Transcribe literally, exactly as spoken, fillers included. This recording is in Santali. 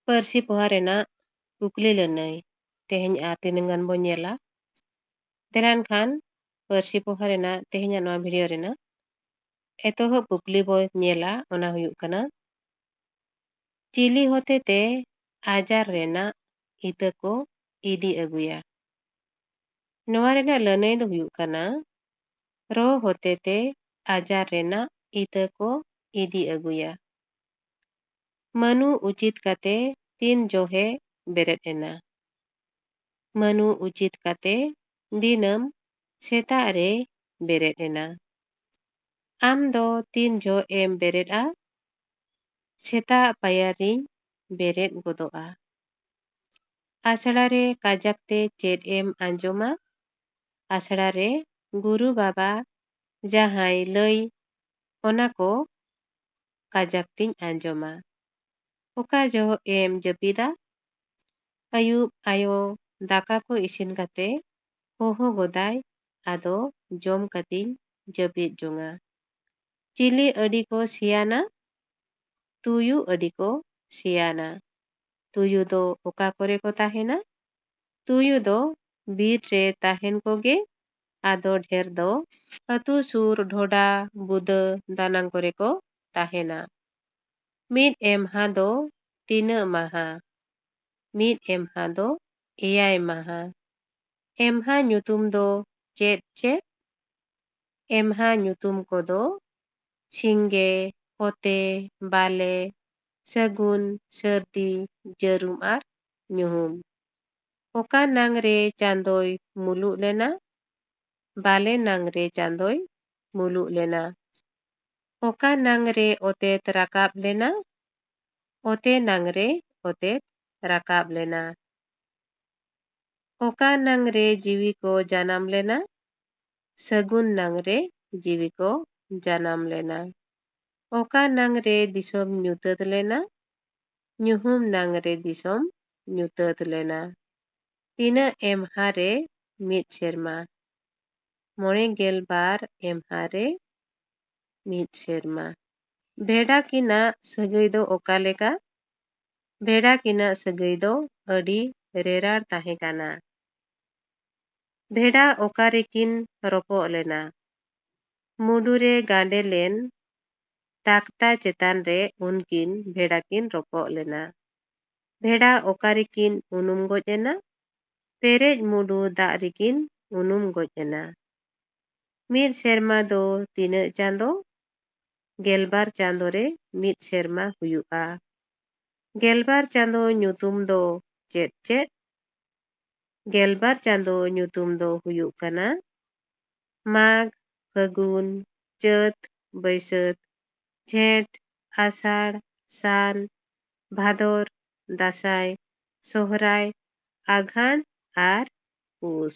ᱯᱟᱹᱨᱥᱤ ᱯᱚᱦᱟ ᱨᱮᱱᱟᱜ ᱠᱩᱠᱞᱤ ᱞᱟᱹᱱᱟᱹᱭ ᱛᱮᱦᱮᱧ ᱟᱨ ᱛᱤᱱᱟᱹᱝ ᱜᱟᱱ ᱵᱚᱱ ᱧᱮᱞᱟ᱾ ᱫᱮᱞᱟ ᱮᱱᱠᱷᱟᱱ ᱯᱟᱹᱨᱥᱤ ᱯᱚᱦᱟ ᱨᱮᱱᱟᱜ ᱛᱮᱦᱮᱧᱟᱜ ᱱᱚᱣᱟ video ᱨᱮᱱᱟᱜ ᱮᱛᱚᱦᱚᱵ ᱠᱩᱠᱞᱤ ᱵᱚᱱ ᱧᱮᱞᱟ, ᱚᱱᱟ ᱦᱩᱭᱩᱜ ᱠᱟᱱᱟ, ᱪᱤᱞᱤ ᱦᱚᱛᱮᱛᱮ ᱟᱡᱟᱨ ᱨᱮᱱᱟᱜ ᱤᱛᱟᱹ ᱠᱚ ᱤᱫᱤ ᱟᱹᱜᱩᱭᱟ? ᱱᱚᱣᱟ ᱨᱮᱱᱟᱜ ᱞᱟᱹᱱᱟᱹᱭ ᱫᱚ ᱦᱩᱭᱩᱜ ᱠᱟᱱᱟ, ᱨᱚ ᱦᱚᱛᱮᱛᱮ ᱟᱡᱟᱨ ᱨᱮᱱᱟᱜ ᱤᱛᱟᱹ ᱠᱚ ᱤᱫᱤ ᱟᱹᱜᱩᱭᱟ᱾ ᱢᱟᱹᱱᱩ ᱩᱪᱤᱛ ᱠᱟᱛᱮ ᱛᱤᱱ ᱡᱚᱦᱮ ᱵᱮᱨᱮᱫ ᱮᱱᱟ? ᱢᱟᱹᱱᱩ ᱩᱪᱤᱛ ᱠᱟᱛᱮ ᱫᱤᱱᱟᱹᱢ ᱥᱮᱛᱟᱜ ᱨᱮ ᱵᱮᱨᱮᱫ ᱮᱱᱟ᱾ ᱟᱢ ᱫᱚ ᱛᱤᱱ ᱡᱚᱦᱚᱜ ᱮᱢ ᱵᱮᱨᱮᱫᱼᱟ? ᱥᱮᱛᱟᱜ ᱯᱟᱭᱟᱨ ᱨᱤᱧ ᱵᱮᱨᱮᱫ ᱜᱚᱫᱚᱜᱼᱟ᱾ ᱟᱥᱲᱟ ᱨᱮ ᱠᱟᱡᱟᱠ ᱛᱮ ᱪᱮᱫ ᱮᱢ ᱟᱸᱡᱚᱢᱟ? ᱟᱥᱲᱟ ᱨᱮ ᱜᱩᱨᱩ ᱵᱟᱵᱟ ᱡᱟᱦᱟᱸᱭ ᱞᱟᱹᱭ, ᱚᱱᱟ ᱠᱚ ᱠᱟᱡᱟᱠ ᱛᱤᱧ ᱟᱸᱡᱚᱢᱟ᱾ ᱚᱠᱟ ᱡᱚᱦᱚᱜ ᱮᱢ ᱡᱟᱹᱯᱤᱫᱟ? ᱟᱹᱭᱩᱵ ᱟᱭᱳ ᱫᱟᱠᱟ ᱠᱚ ᱤᱥᱤᱱ ᱠᱟᱛᱮ ᱦᱚᱦᱚ ᱜᱚᱫᱟᱭ, ᱟᱫᱚ ᱡᱚᱢ ᱠᱟᱛᱮᱧ ᱡᱟᱹᱯᱤᱫ ᱡᱚᱝᱟ᱾ ᱪᱤᱞᱤ ᱟᱹᱰᱤ ᱠᱚ ᱥᱮᱭᱟᱱᱟ? ᱛᱩᱭᱩ ᱟᱹᱰᱤ ᱠᱚ ᱥᱮᱭᱟᱱᱟ᱾ ᱛᱩᱭᱩ ᱫᱚ ᱚᱠᱟ ᱠᱚᱨᱮ ᱠᱚ ᱛᱟᱦᱮᱱᱟ? ᱛᱩᱭᱩ ᱫᱚ ᱵᱤᱨ ᱨᱮ ᱛᱟᱦᱮᱱ ᱠᱚᱜᱮ, ᱟᱫᱚ ᱰᱷᱮᱨ ᱫᱚ ᱟᱹᱛᱩ ᱥᱩᱨ ᱰᱷᱚᱰᱟ, ᱵᱩᱫᱟᱹ, ᱫᱟᱱᱟᱝ ᱠᱚᱨᱮ ᱠᱚ ᱛᱟᱦᱮᱱᱟ᱾ ᱢᱤᱫ ᱮᱢᱦᱟ ᱫᱚ ᱛᱤᱱᱟᱹᱜ ᱢᱟᱦᱟ? ᱢᱤᱫ ᱮᱢᱦᱟ ᱫᱚ ᱮᱭᱟᱭ ᱢᱟᱦᱟ᱾ ᱮᱢᱦᱟ ᱧᱩᱛᱩᱢ ᱫᱚ ᱪᱮᱫ ᱪᱮᱫ? ᱮᱢᱦᱟ ᱧᱩᱛᱩᱢ ᱠᱚᱫᱚ ᱥᱤᱸᱜᱮ, ᱚᱛᱮ, ᱵᱟᱞᱮ, ᱥᱟᱹᱜᱩᱱ, ᱥᱟᱹᱨᱫᱤ, ᱡᱟᱹᱨᱩᱢ ᱟᱨ ᱧᱩᱦᱩᱢ᱾ ᱚᱠᱟ ᱱᱟᱝ ᱨᱮ ᱪᱟᱸᱫᱚᱭ ᱢᱩᱞᱩᱜ ᱞᱮᱱᱟ? ᱵᱟᱞᱮ ᱱᱟᱝ ᱨᱮ ᱪᱟᱸᱫᱚᱭ ᱢᱩᱞᱩᱜ ᱞᱮᱱᱟ᱾ ᱚᱠᱟ ᱱᱟᱝ ᱨᱮ ᱚᱛᱮᱛ ᱨᱟᱠᱟᱵ ᱞᱮᱱᱟ? ᱚᱛᱮ ᱱᱟᱝ ᱨᱮ ᱚᱛᱮᱛ ᱨᱟᱠᱟᱵ ᱞᱮᱱᱟ᱾ ᱚᱠᱟ ᱱᱟᱝ ᱨᱮ ᱡᱤᱣᱤ ᱠᱚ ᱡᱟᱱᱟᱢ ᱞᱮᱱᱟ? ᱥᱟᱹᱜᱩᱱ ᱱᱟᱝ ᱨᱮ ᱡᱤᱣᱤ ᱠᱚ ᱡᱟᱱᱟᱢ ᱞᱮᱱᱟ᱾ ᱚᱠᱟ ᱱᱟᱝ ᱨᱮ ᱫᱤᱥᱚᱢ ᱧᱩᱛᱟᱹᱛ ᱞᱮᱱᱟ? ᱧᱩᱦᱩᱢ ᱱᱟᱝ ᱨᱮ ᱫᱤᱥᱚᱢ ᱧᱩᱛᱟᱹᱛ ᱞᱮᱱᱟ᱾ ᱛᱤᱱᱟᱹᱜ ᱮᱢᱦᱟ ᱨᱮ ᱢᱤᱫ ᱥᱮᱨᱢᱟ? ᱢᱚᱬᱮ ᱜᱮᱞ ᱵᱟᱨ ᱮᱢᱦᱟ ᱨᱮ ᱢᱤᱫ ᱥᱮᱨᱢᱟ᱾ ᱵᱷᱮᱰᱟ ᱠᱤᱱᱟᱜ ᱥᱟᱹᱜᱟᱹᱭ ᱫᱚ ᱚᱠᱟ ᱞᱮᱠᱟ? ᱵᱷᱮᱰᱟ ᱠᱤᱱᱟᱜ ᱥᱟᱹᱜᱟᱹᱭ ᱫᱚ ᱟᱹᱰᱤ ᱨᱮᱨᱟᱲ ᱛᱟᱦᱮᱸ ᱠᱟᱱᱟ᱾ ᱵᱷᱮᱰᱟ ᱚᱠᱟ ᱨᱮᱠᱤᱱ ᱨᱚᱯᱚᱜ ᱞᱮᱱᱟ? ᱢᱩᱰᱩ ᱨᱮ ᱜᱟᱸᱰᱮ ᱞᱮᱱ ᱛᱟᱠᱛᱟ ᱪᱮᱛᱟᱱ ᱨᱮ ᱩᱱᱠᱤᱱ ᱵᱷᱮᱰᱟ ᱠᱤᱱ ᱨᱚᱯᱚᱜ ᱞᱮᱱᱟ᱾ ᱵᱷᱮᱰᱟ ᱚᱠᱟ ᱨᱮᱠᱤᱱ ᱩᱱᱩᱢ ᱜᱚᱡ ᱮᱱᱟ? ᱯᱮᱨᱮᱡ ᱢᱩᱰᱩ ᱫᱟᱜ ᱨᱮᱠᱤᱱ ᱩᱱᱩᱢ ᱜᱚᱡ ᱮᱱᱟ᱾ ᱢᱤᱫ ᱥᱮᱨᱢᱟ ᱫᱚ ᱛᱤᱱᱟᱹᱜ ᱪᱟᱸᱫᱚ? ᱜᱮᱞᱵᱟᱨ ᱪᱟᱸᱫᱚ ᱨᱮ ᱢᱤᱫ ᱥᱮᱨᱢᱟ ᱦᱩᱭᱩᱜᱼᱟ᱾ ᱜᱮᱞᱵᱟᱨ ᱪᱟᱸᱫᱚ ᱧᱩᱛᱩᱢ ᱫᱚ ᱪᱮᱫ ᱪᱮᱫ? ᱜᱮᱞᱵᱟᱨ ᱪᱟᱸᱫᱚ ᱧᱩᱛᱩᱢ ᱫᱚ ᱦᱩᱭᱩᱜ ᱠᱟᱱᱟ ᱢᱟᱜᱽ, ᱯᱷᱟᱹᱜᱩᱱ, ᱪᱟᱹᱛ, ᱵᱟᱹᱭᱥᱟᱹᱛ, ᱡᱷᱮᱸᱴ, ᱟᱥᱟᱲ, ᱥᱟᱱ, ᱵᱷᱟᱫᱚᱨ, ᱫᱟᱸᱥᱟᱭ, ᱥᱚᱦᱨᱟᱭ, ᱟᱜᱷᱟᱬ ᱟᱨ ᱯᱩᱥ᱾